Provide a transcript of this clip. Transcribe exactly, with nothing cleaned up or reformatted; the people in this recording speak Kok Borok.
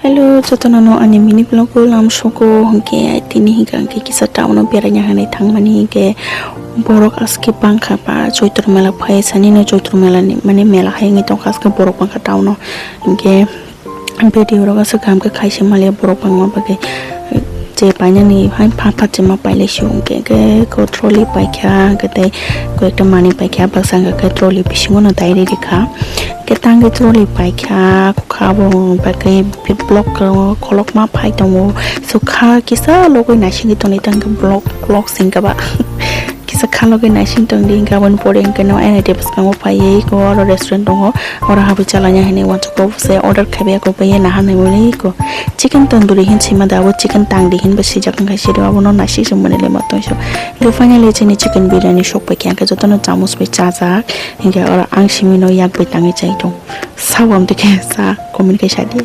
Hello, jotono no ani mini vlog o lam soko, hwnkhe tini hwnkha hwnkhe kisa town o beraina hinwi thangmani, hwnkhe borok aske bangkha ba Choitro mela phai sani no, Choitro mela ni mane mela hai wngwi tongkha aske borok bangkha town o, hwnkhe video rok aswk kaham khe khaisa maliya borok bangma bagwi. Je painani hai pha pha chema pailai si hwnkhe, hwnkhe ko trolley paikha, hwnkhe tei koyekta manwi paikha, baksa hwnkhe trolley bisingo no dai rikha. Hwnkhe tangwi trolley paikha, kha bo bagwi vlog kolokma phai tongo. So kha kisa logwi naisingwi tongdi tangkhe vlog, vlog singkha ba. Kisa kha logwi naising tongdi, hwnkhe aboni pore hwnkhe no N I T bwskango phaiwi ko oro restaurant tongo, oro habwi chalaina hinwi uansukgo se order khaibai, ako bai naharnai mani ko chicken tandoori hin sima da, abo chicken tangdi hin bo sijak wngkha siro, abono naising se mwnwi le ma tongso. Hwnkhe finally chini chicken biryani sok paikha, hwnkhe jotono chamus bai chajak, hwnkhe oro ang simi no yak bai tangwi chai tong. Sabo amtwi khe sa comment khai sadi.